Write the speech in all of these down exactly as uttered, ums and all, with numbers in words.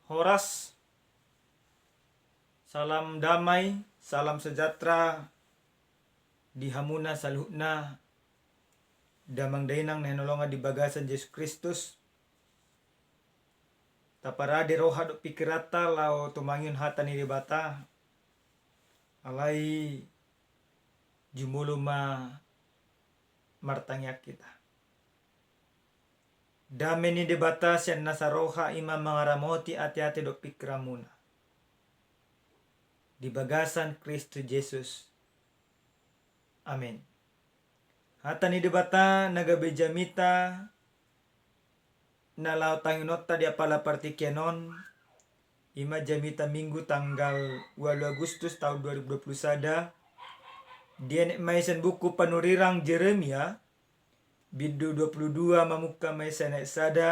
Horas. Salam damai, salam sejahtera di hamuna saluhutna, damang dainang na hinaholongan di bagasan Jesus Kristus. Taparade roha dohot pikiranta laho tumangihon hata ni Debata. Alai jumolo ma martangiang hita. Dame ni Debata sian na saroha i ma mangaramoti ateate dohot pingkiranmuna di bagasan Kristus Jesus. Amen. Hata ni Debata na gabe jamita na laho tangiangta di apala partingkian on, i ma jamita Minggu tanggal ualu Agustus taon dua ribu dua puluh sada. Dienet ma i sian buku panurirang Jeremia, bindu dua puluh dua, mamungka ma i sian ayat sada,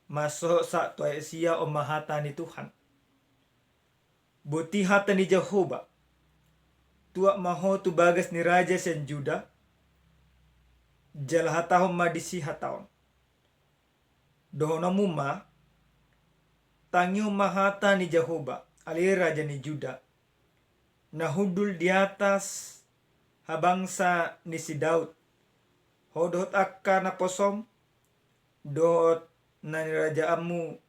mansohot sahat tu ayat sia. On ma hata ni Tuhan. Boti hata ni Jahowa: Tuat ma ho tu bagas ni raja sian Juda, jala hatahon ma disi hata on. Dohononmu ma: Tangihon ma hata ni Jahowa, ale raja ni Juda, na hundul di atas habangsa ni si Daud, ho dohot angka naposom, dohot na nirajaanmu,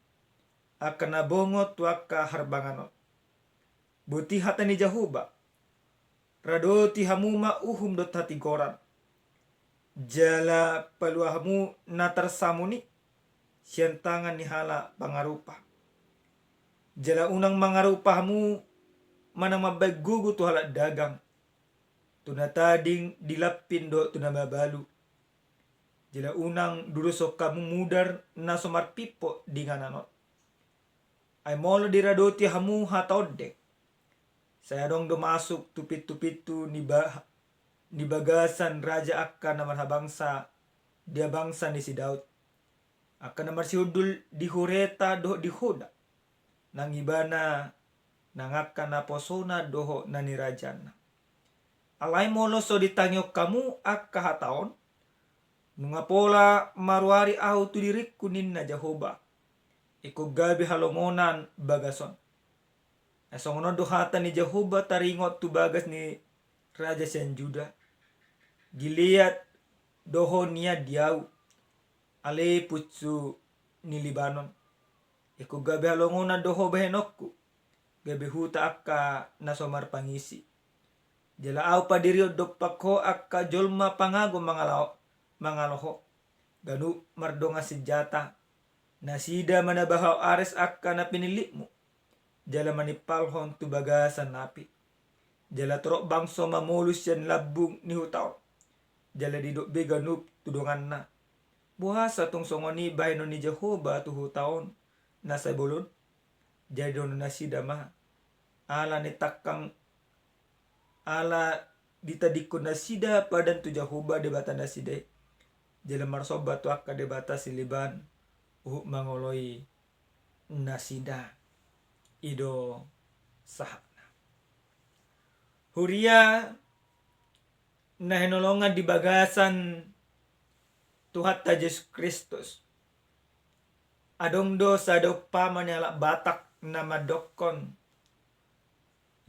angka na bongot tu angka harbangan on. Boti hata ni Jahowa: Radoti hamu ma uhum dohot hatigoran, jala palua hamu na tarsamun i sian tangan ni halak pangarupa. Jala unang mangarupa hamu manang mambahen gogo tu halak dagang, tu na tading di lampin dohot tu na mabalu. Jala unang dudoshon hamu mudar na so marpimpo di inganan on. Ai molo diradoti hamu hata ondeng, sai adong do masuk tu pintu-pintu ni ba-, ni bagasan raja angka na marhabangsa di habangsa ni si Daud, angka na marsihundul di hureta dohot di hoda, nang ibana nang angka naposona dohot na nirajaanna. Alai molo so ditangihon hamu angka hata on, nunga pola maruari ahu tu diringku, ninna Jahowa, ingkon gabe halongonan bagas on. Ai songon on do hata ni Jahowa taringot tu bagas ni raja sian Juda: Gilead do ho nian di ahu, ale punsu ni Libanon. Ingkon gabe halongonan do ho bahenonku, gabe huta angka na so marpangisi. Jala ahu padirihon dompak ho angka jolma pangago mangalo-, mangalo ho, ganup mardongan sinjata. Nasida ma na bahen ares angka na pinillitmu, jala manimpalhon tu bagasan api. Jala torop bangso mamolus sian lambung ni huta on, jala didok be ganup tu donganna: Boasa tung songon i bahenon ni Jahowa tu huta on na sai bolon? Jala dohonon nasida ma: Ala nitangkang, ala ditadingkon nasida padan tu Jahowa Debata nasida i, jala marsomba tu angka debata sileban, huhut mangoloi nasida. I do sahatna. Huria na hinaholongan di bagasan Tuhanta Jesus Kristus. Adong do sada umpama ni halak Batak na mandokkon: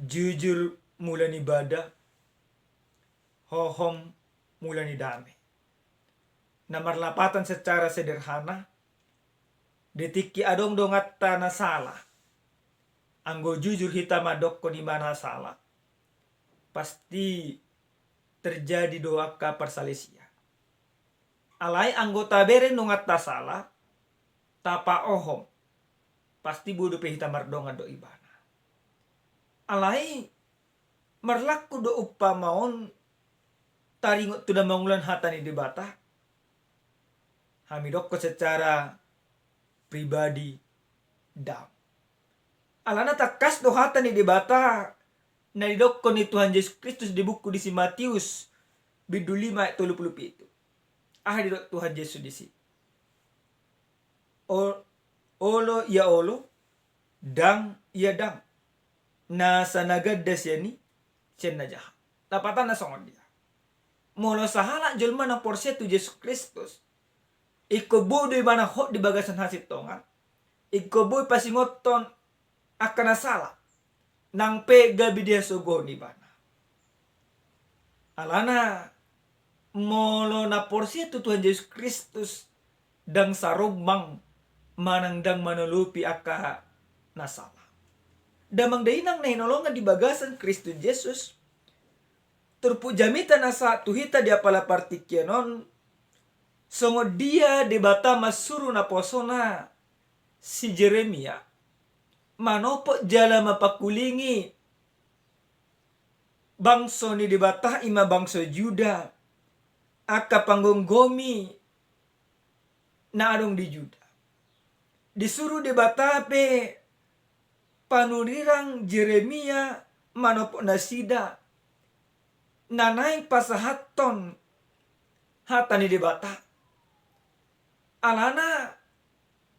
Jujur mula ni bada, hohom mula ni dame. Na marlapatan secara sederhana, di tingki adong donganta na sala, anggo jujur hita mandokkon ibana sala, pasti terjadi do angka parsalisian. Alai anggo tabereng donganta sala, tapaohom, pasti boi dope hita mardongan dohot ibana. Alai marlangku do umpama on taringot tu na mangulahon hata ni Debata? Hami dokkon secara pribadi, ndang. Alana tangkas do hata ni Debata na didokkon ni Tuhan Jesus Kristus di buku ni si Matius, bindu lima ayat tolu pulu pitu. Aha didok Tuhan Jesus disi? O-, olo ia olo, ndang ia ndang. Nasa na ganda sian i, sian na jahat. Lapatanna songon dia? Molo sahalak jolma na porsea tu Jesus Kristus, ingkon boi do ibana hot di bagasan hasintongan, ingkon boi pasingothon angka na sala, nang pe gabe dihasogohon ibana. Alana molo na porsea tu Tuhan Jesus Kristus, ndang sarombang manang ndang manolopi angka na sala. Damang dainang na hinaholongan di bagasan Kristus Jesus, turpuk jamita na sahat tu hita di apala partingkian on, songon dia Debata mansuru naposona si Jeremia manopot jala mapangkulingi bangso ni Debata, i ma bangso Juda, angka panggomgomi na adong di Juda. Disuru Debata pe panurirang Jeremia manopot nasida na naeng pasahathon hata ni Debata. Alana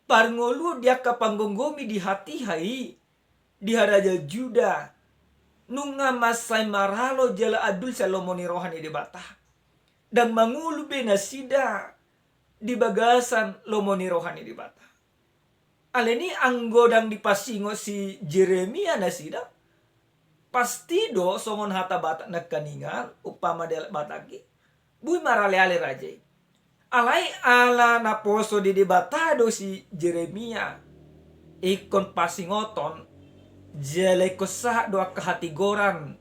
parngoluon di angka panggomgomi di hatiha i, di harajaon Juda, nunga mansai maralo jala andul sian lomo ni roha ni Debata. Ndang mangolu be nasida di bagasan lomo ni roha ni Debata. Alani anggo ndang dipasingot si Jeremia nasida, pasti do songon hata Batak nangkaningan, umpama di halak Batak i, boi maraleale raja i. Alai ala naposo ni Debata do si Jeremia, ingkon pasingothon, jala ingkon sahat do angka hatigoran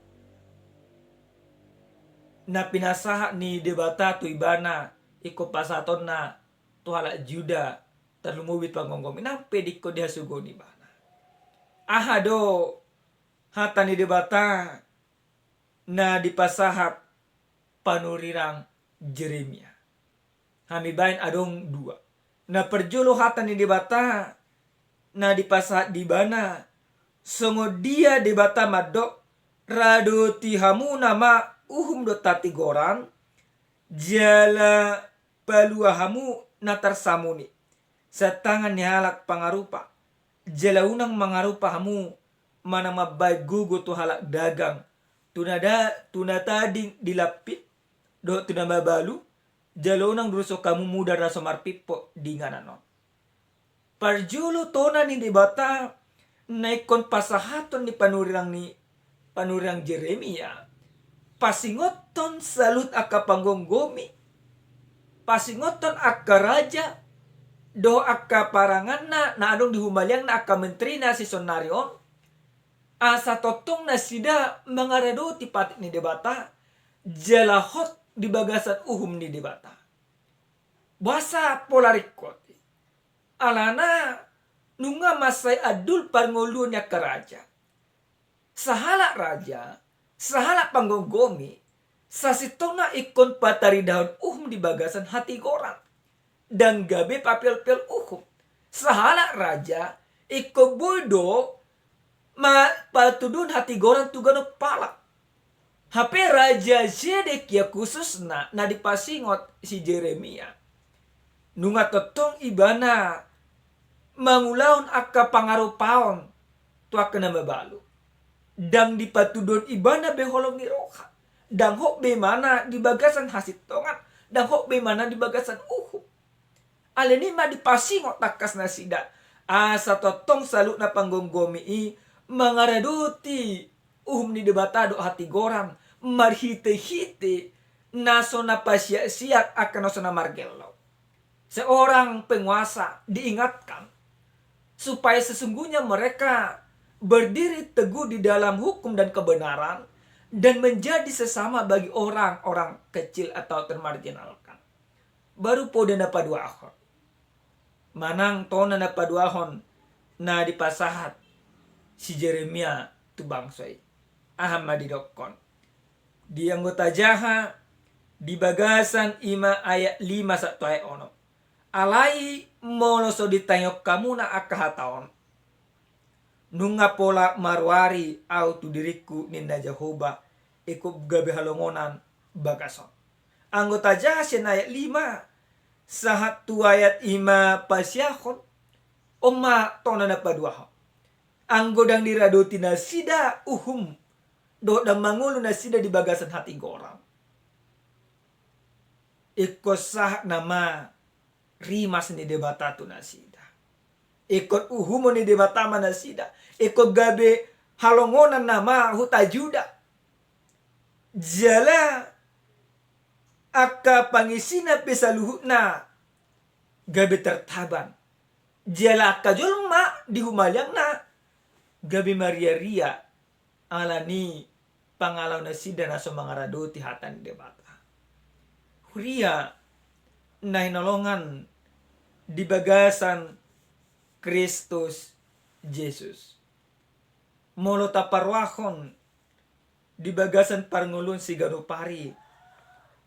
na pinasahat ni Debata tu ibana, ingkon pasahatonna tu halak Juda, tarlumobi panggomgomi, nang pe ingkon dihasogohon ibana. Aha do hata ni Debata na dipasahat panurirang Jeremia? Hami baen adong dua. Na parjolo, hata ni Debata na dipasahat di ibana, songon dia Debata mandok, radoti hamuna ma uhum dohot hatigoran, jala palua hamu na tarsamuni sian tangan ni halak pangarupa, jala unang mangarupa hamu manang mambaen gogo tu halak dagang, tu na da-, tu na tading di lampit dohot tu na mabalu, jala unang diurushon hamu mudan na so marpimpo di inganan on. Parjolo tona ni Debata na ingkon pasahathon ni panurirang ni, panurirang Jeremia, pasingothon saluhut angka panggomgomi, pasingothon angka raja dohot angka paranganna na adong di humaliangna, angka menterina sisonari on, asa tongtong nasida mangaradoti patik ni Debata, jala hot di bagasan uhum ni Debata. Boasa pola ringkot i? Alana nunga mansai andul parngoluon ni angka raja. Sahalak raja, sahalak panggomgomi, sasintongna ingkon pataridahon uhum di bagasan hatigoran. Ndang gabe papeolpeol uhum. Sahalak raja ingkon boi do ma-, patuduhon hatigoran tu ganup halak. Hape Raja Zedekia khususna na dipasingot si Jeremia, nunga tongtong ibana mangulahon angka pangarupaon tu angka na mabalu. Ndang dipatuduhon ibana be holong ni roha. Ndang hot be ibana di bagasan hasintongan. Ndang hot be ibana di bagasan uhum. Alani i ma dipasingot tangkas nasida, asa tongtong saluhutna panggomgomi i mangaradoti uhum ni Debata dohot hatigoran, marhitehite na so na pasiaksiak angka na so na margello. Seorang penguasa diingatkan supaya sesungguhnya mereka berdiri teguh di dalam hukum dan kebenaran dan menjadi sesama bagi orang-orang kecil atau termarginalkan. Baru poda na paduahon. Manang tona na paduahon na dipasahat si Jeremia tu bangso i. Aha ma didokkon? Di anggo tajaha di bagasan i ma ayat lima sahat tu ayat onom. Alai molo so ditangihon hamuna angka hata on, nunga pola maruari ahu tu diringku, ninna Jahowa, ingkon gabe halongonan bagas on. Anggo tajaha sian ayat lima sahat tu ayat i ma pasiahon, on ma tona na paduahon. Anggo ndang diradoti nasida uhum dohot ndang mangolu nasida di bagasan hatigoran, ingkon sahat nama rimas ni Debata tu nasida. Ingkon uhumon ni Debata ma nasida. Ingkon gabe halongonan nama huta Juda. Jala angka pangisina pe saluhutna gabe tartaban. Jala angka jolma di humaliangna gabe mariaria ala ni pangalaho nasida na so mangaradoti hata ni Debata. Huria na hinaholongan di bagasan Kristus Jesus. Molo taparrohahon di bagasan parngoluon siganup ari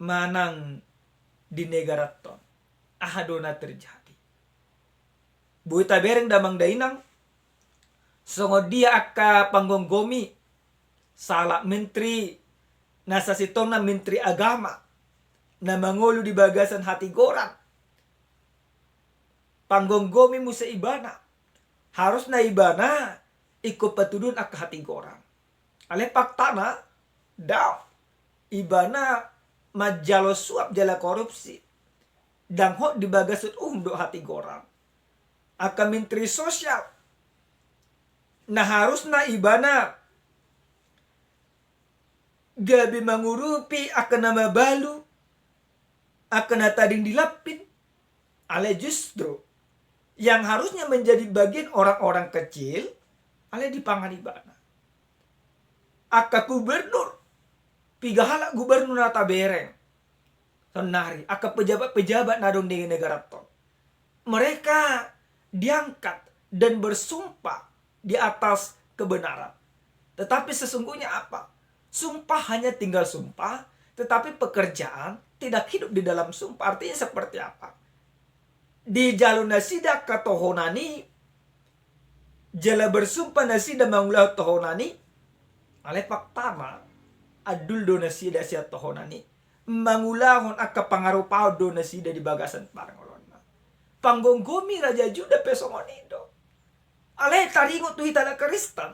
manang di negaranta on, aha do na terjadi? Boi tabereng damang dainang, songon dia angka panggomgomi, sahalak menteri, na sasintongna menteri agama, na mangolu di bagasan hatigoran. Panggomgomi muse ibana. Harusna ibana ingkon patuduhon angka hatigoran. Alai faktana, daong. Ibana manjalo suap jala korupsi. Ndang hot di bagasan uhum dohot hatigoran. Angka menteri sosial, na harusna ibana gabe mangurupi angka na mabalu, angka na tading di lampin, alai justru yang harusnya menjadi bagian orang-orang kecil, alai dipangan ibana. Angka gubernur, piga halak gubernur na tabereng saonari, angka pejabat-pejabat na adong di negaranta on, mereka diangkat dan bersumpah di atas kebenaran. Tetapi sesungguhnya apa? Sumpah hanya tinggal sumpah, tetapi pekerjaan tidak hidup di dalam sumpah. Artinya seperti apa? Dijalo nasida angka tohonan i, jala bersumpah nasida mangulahon tohonan i, alai faktana andul do nasida sian tohonan i, mangulahon angka pangarupaon do nasida di bagasan parngoluonna. Panggomgomi raja Juda pe songon i do. Alai taringot tu hita halak Kristen,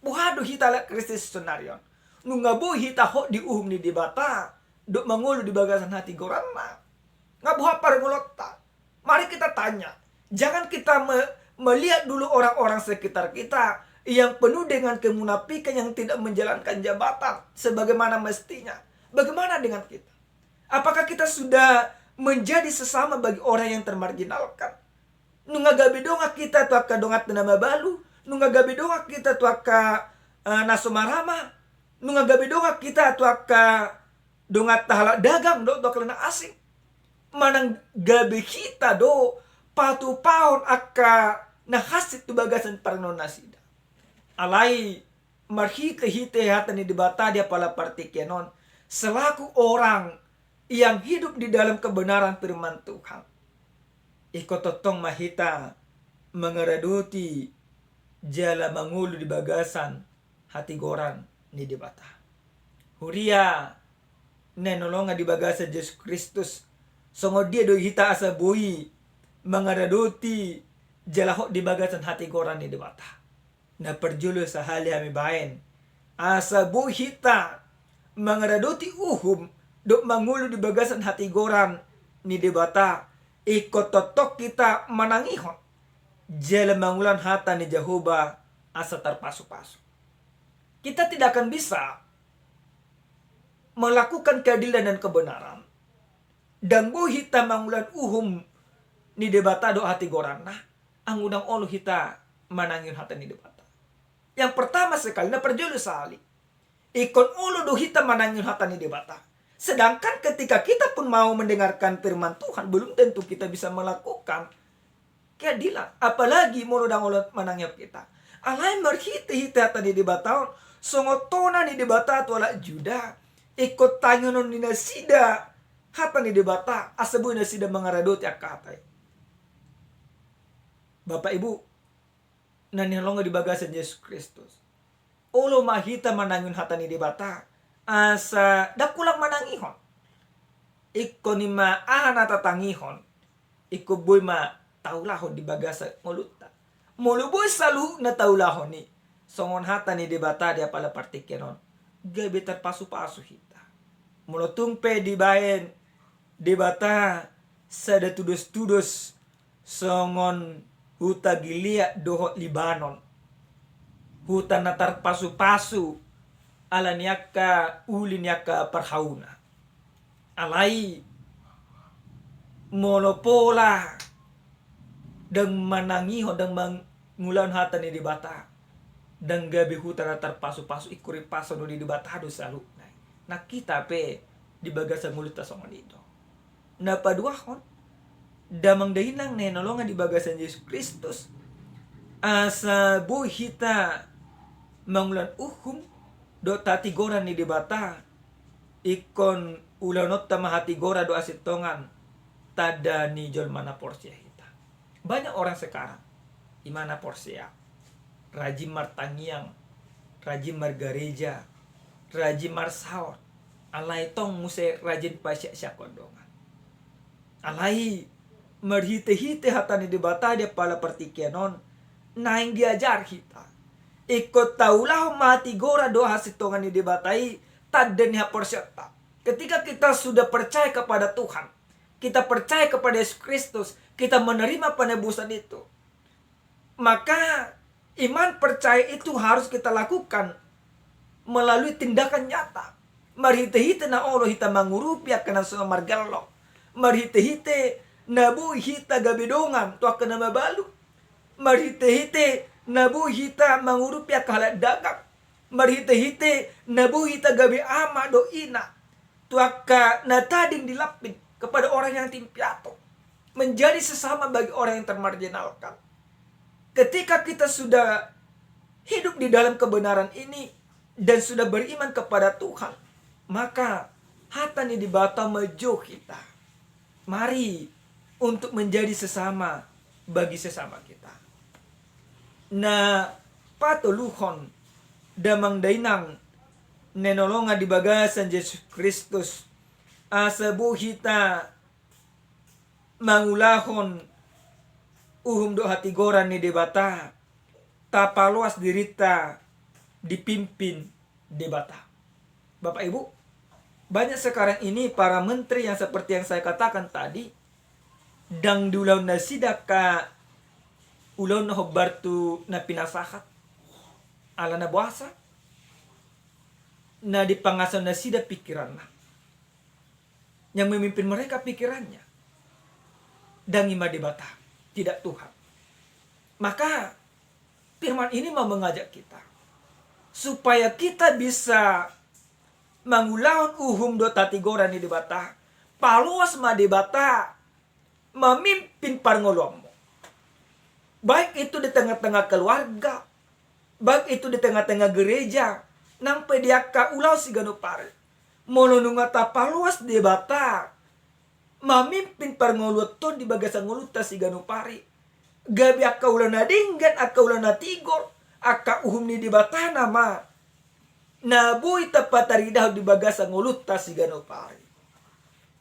boha do hita halak Kristen saonari on? Nunga boi hita hot di uhum ni Debata dohot mangolu di bagasan hatigoranna. Nga boha parngoluonta? Mari kita tanya, jangan kita me-, melihat dulu orang-orang sekitar kita yang penuh dengan kemunafikan, yang tidak menjalankan jabatan sebagaimana mestinya. Bagaimana dengan kita? Apakah kita sudah menjadi sesama bagi orang yang termarginalkan? Nunga gabe dongan hita tu angka donganta na mabalu, nunga gabe dongan hita tu angka, eh, na so marama, nunga gabe dongan hita tu angka donganta halak dagang dohot tu angka na asing. Manang gabe hita do patupahon angka na hansit tu bagasan parngoluon nasida. Alai marhitehite hata ni Debata di apala partingkian on, selaku orang yang hidup di dalam kebenaran firman Tuhan, ingkon tongtong ma hita mangaradoti jala mangolu di bagasan hatigoran ni Debata. Huria na hinaholongan di bagasan Jesus Kristus, songon dia do hita asa boi mangaradoti jala hot di bagasan hatigoran ni Debata? Na parjolo sahali hami baen, asa boi hita mangaradoti uhum dohot mangolu di bagasan hatigoran ni Debata, ingkon tongtong hita manangihon jala mangulahon hata ni Jahowa asa tarpasupasu. Kita tidak akan bisa melakukan keadilan dan kebenaran, ndang boi hita mangulahon uhum ni Debata dohot hatigoranna, anggo ndang olo hita manangihon hata ni Debata. Yang pertama sekali, na parjolo sahali, ingkon olo do hita manangihon hata ni Debata. Sedangkan ketika kita pun mau mendengarkan firman Tuhan, belum tentu kita bisa melakukan keadilan. Apalagi molo ndang olo manangihon hita. Alai marhitehite hata ni Debata on, songon tona ni Debata tu halak Juda, ingkon tangihonon ni nasida hata ni Debata, asa boi nasida mangaradoti angka hata i. Bapak Ibu na hinaholongan di bagasan Jesus Kristus, olo ma hita manangihon hata ni Debata, asa ndang hulang manangihon. Ingkon i ma aha na tatangihon, ingkon boi ma taulahon di bagasan ngolunta. Molo boi saluhutna taulahon i, songon hata ni Debata di apala partingkian on, gabe tarpasupasu hita. Molo tung pe dibaen Debata sada tudostudos songon huta Gilead dohot Libanon, huta na tarpasupasu ala ni angka uli ni angka parhauna. Alai molo pola ndang manangihon, ndang mangulahon hata ni Debata, ndang gabe huta na tarpasupasu, ingkon ripasu do di Debata do saluhutna. Nang hita pe di bagasan ngolunta songon i do. Na paduahon, damang dainang na hinaholongan di bagasan Jesus Kristus, asa boi hita mangulahon uhum dohot hatigoran ni Debata, ingkon ulahononta ma hatigoran dohot hasintongan tanda ni jolma na porsea hita. Banyak orang sekarang, ima na porsea, rajin martangiang, rajin margareja, rajin marsaor, alai tong muse rajin pasiaksiakkon dongan. Alai marhitehite hata ni Debata di apala partingkian on, naeng diajar hita, ingkon taulahon ma hatigoran dohot hasintongan ni Debata i tanda ni haporseaonta. Ketika kita sudah percaya kepada Tuhan, kita percaya kepada Yesus Kristus, kita menerima penebusan itu, maka iman percaya itu harus kita lakukan melalui tindakan nyata. Marhitehite na olo hita mangurupi angka na so margellok, marhitehite na boi hita gabe dongan tu angka na mabalu, marhitehite na boi hita mangurupi angka halak dagang, marhitehite na boi hita gabe ama dohot ina tu angka na tading di lampin, kepada orang yang yatim piatu, menjadi sesama bagi orang yang termarginalkan. Ketika kita sudah hidup di dalam kebenaran ini dan sudah beriman kepada Tuhan, maka hata ni Debata manjou hita. Mari untuk menjadi sesama bagi sesama kita. Na patoluhon, damang dainang na hinaholongan di bagasan Jesus Kristus, asa boi hita mangulahon uhum dohot hatigoran ni Debata, tapaloas dirinta dipimpin Debata. Bapak Ibu, banyak sekarang ini para menteri yang seperti yang saya katakan tadi, ndang diulahon nasida angka ulaon na hombar tu na pinasahat. Alana boasa? Na dipangasuhon nasida pikiranna. Yang memimpin mereka pikirannya. Ndang ima Debata, tidak Tuhan. Maka firman ini mau mengajak kita supaya kita bisa mangulahon uhum dohot hatigoran ni Debata. Paloas ma Debata memimpin parngoluanmu. Baik itu di tengah-tengah keluarga, baik itu di tengah-tengah gereja, nang pe di angka ulaon siganup ari. Molo nunga tapaloas Debata mamimpin parngoluanta on di bagasan ngolunta siganup ari, gabe angka ulaon na denggan, angka ulaon na tigor, angka uhum ni Debata nama na boi tapataridahon di bagasan ngolunta siganup ari.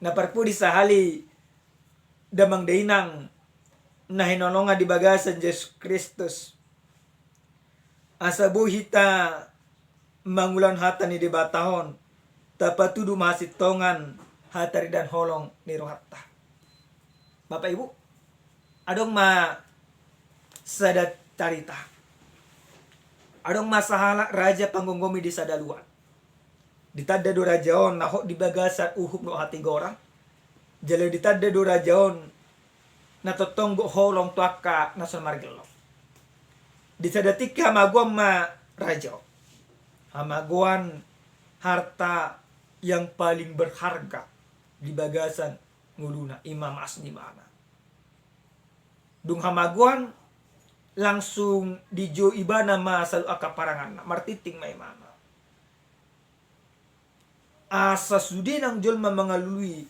Na parpudi sahali, damang dainang na hinaholongan di bagasan Jesus Kristus, asa boi hita mangulahon hata ni Debata on, tapatudu ma hasintongan hataridaan holong ni rohanta. Bapak Ibu, adong ma sada carita. Adong ma sahalak raja panggomgomi di sada luat. Ditanda do raja on na hot di bagasan uhum dohot hatigoran. Jala ditanda do raja on na tongtong do holong tu angka na so margellok. Di sada tingki hamagoan ma raja on. Hamagoan harta yang paling berharga di bagasan ngoluna, ima mas ni ibana. Dung hamagoan, langsung dijou ibana ma saluhut angka paranganna, martinting ma ibana. Asa sude nang jolma mangalului,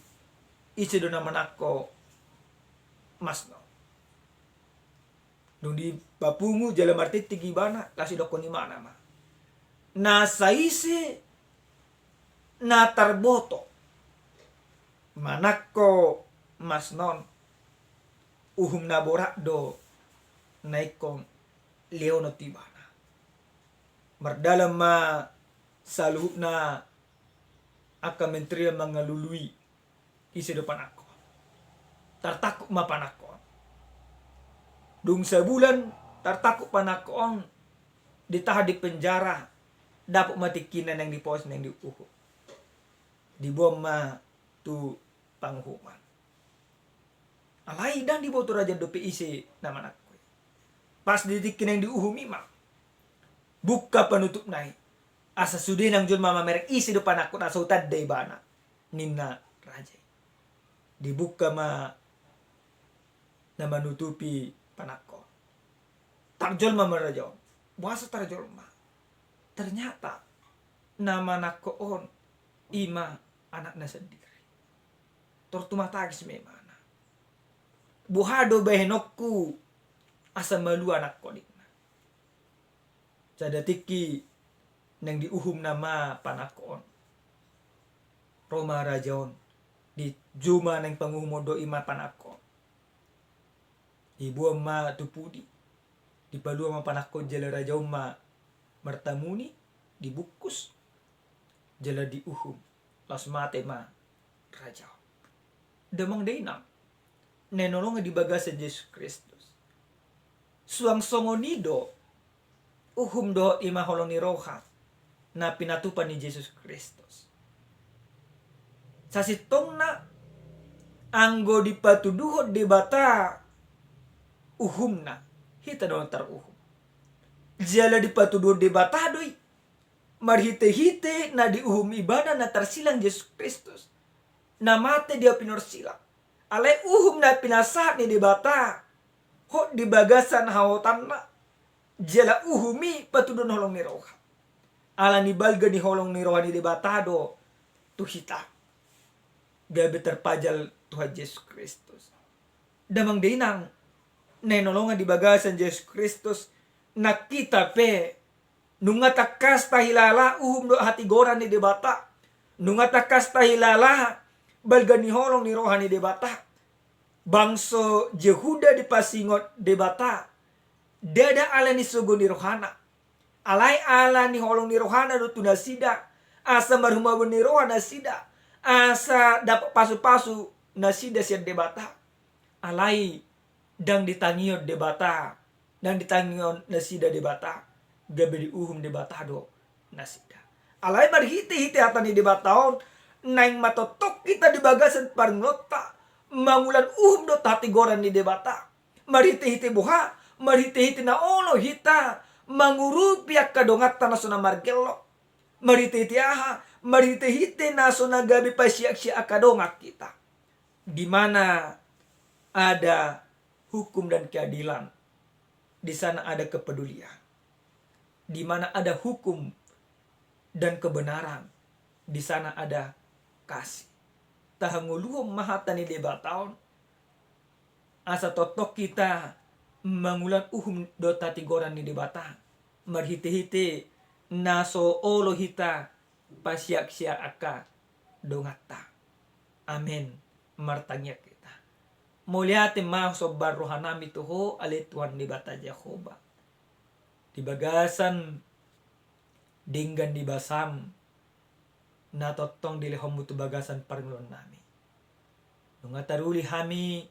ise do na manangko masna on. Dung dipapungu jala martinting ibana, laos didokkon ibana ma, na saise na tarboto manangko masna on, uhum na borat do na ingkon lehonon tu ibana. Mardalan ma saluhutna angka menteri mangalului, ise do panangko. Tartangkup ma panangko. Dung sabulan tartangkup panangko on, ditahan di penjara, dapot ma tingkina naeng diproses, naeng diuhum. Diboan ma tu panguhuman. Alai ndang diboto raja on dope ise na manangko i. Pas di tingki naeng diuhum i ma, buka panutupna i, asa sude nang jolma mamereng ise do panangko on asa hutanda ibana, ninna raja i. Dibuka ma na manutupi panangko on. Tarjolma ma raja on. Boasa tarjolma? Ternyata na manangko on i ma anakna sandiri. Tor tumatangis ma ibana. Boha do bahenonku asa malua anakku, ninna. Sada tingki naeng diuhumna ma panangko on. Ro ma raja on, dijou ma naeng panguhum on do i ma panangko on. Diboan ma tu pudi, dipalua ma panangko on jala raja on ma martamuni, dibungkus, jala diuhum. Laos mate ma raja on. Damang dainang na hinaholongan di bagasan Jesus Kristus, suang songon i do uhum dohot i ma holong ni roha na pinatupa ni Jesus Kristus. Sasintongna, anggo dipatuduhon Debata uhumna, hita do na taruhum. Jala dipatuduhon Debata do i marhitehite na diuhum ibana na tarsilang Jesus Kristus, na mate di api na umsilang. Alai uhum na pinasahat ni Debata hot di bagasan hahotanna, jala uhum i patuduhon holong ni roha. Ala ni balga ni holong ni roha ni Debata do tu hita gabe tarpajal Tuhan Jesus Kristus. Damang dainang na hinaholongan di bagasan Jesus Kristus, nang hita pe nunga tangkas tahilala uhum dohot hatigoran ni Debata. Nunga tangkas tahilala balga ni holong ni roha ni Debata. Bangso Jehuda dipasingot Debata, ndada ala ni sogo ni rohana, alai ala ni holong ni rohana do tu nasida, asa marhumabon ni roha nasida, asa dapot pasupasu nasida sian Debata. Alai ndang ditangihon Debata, ndang ditangihon nasida Debata, gabe diuhum Debata do nasida. Alai marhitehite hata ni Debata on, naeng ma tongtong hita di bagasan parngoluonta mangulang uhum dohot hatigoran ni Debata. Marhitehite boha? Marhitehite na olo hita mangurupi angka donganta na so na margellok. Marhitehite aha? Marhitehite na so na gabe pasiaksiak angka dongan hita. Di mana ada hukum dan keadilan, di sana ada kepedulian. Di mana ada hukum dan kebenaran, di sana ada kasih. Tahangoluhon ma hata ni Debata on, asa tongtong hita mangulang uhum dohot hatigoran ni Debata marhitehite na so olo hita pasiaksiak angka donganta. Amen. Martangiang hita. Mauliate ma somba rohanami tu Ho, ale Tuhan Debata Jahowa, di bagasan denggan ni basam na tongtong dilehonmu tu bagasan parngoluonnami. Nunga taruli hami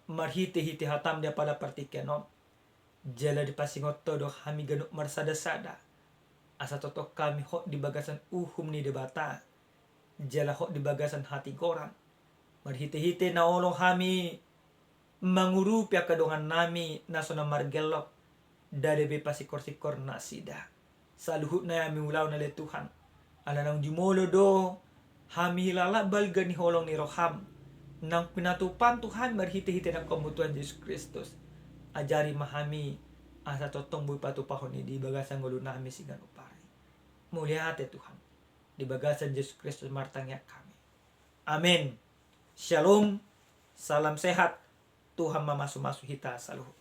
marhitehite hatam di apala partingkian on, jala dipasingot Ho do hami ganup marsadasada, asa tongtong hami hot di bagasan uhum ni Debata, jala hot di bagasan hatigoran. Marhitehite na olo hami mangurupi angka dongannami na so na margellok, ndada be pasikorsikor nasida. Saluhutna hami ulaon ale Tuhan, ala naung jumolo do hami hilala balga ni holong ni roham naung pinatupam tu hami marhitehite nangkamu Tuhan Jesus Kristus. Ajari ma hami asa tongtong boi patupahon i di bagasan ngolunami siganup ari. Mauliate Tuhan. Di bagasan Jesus Kristus martangiang hami. Amen. Shalom. Salam sehat. Tuhan mamasumasu hita saluhut.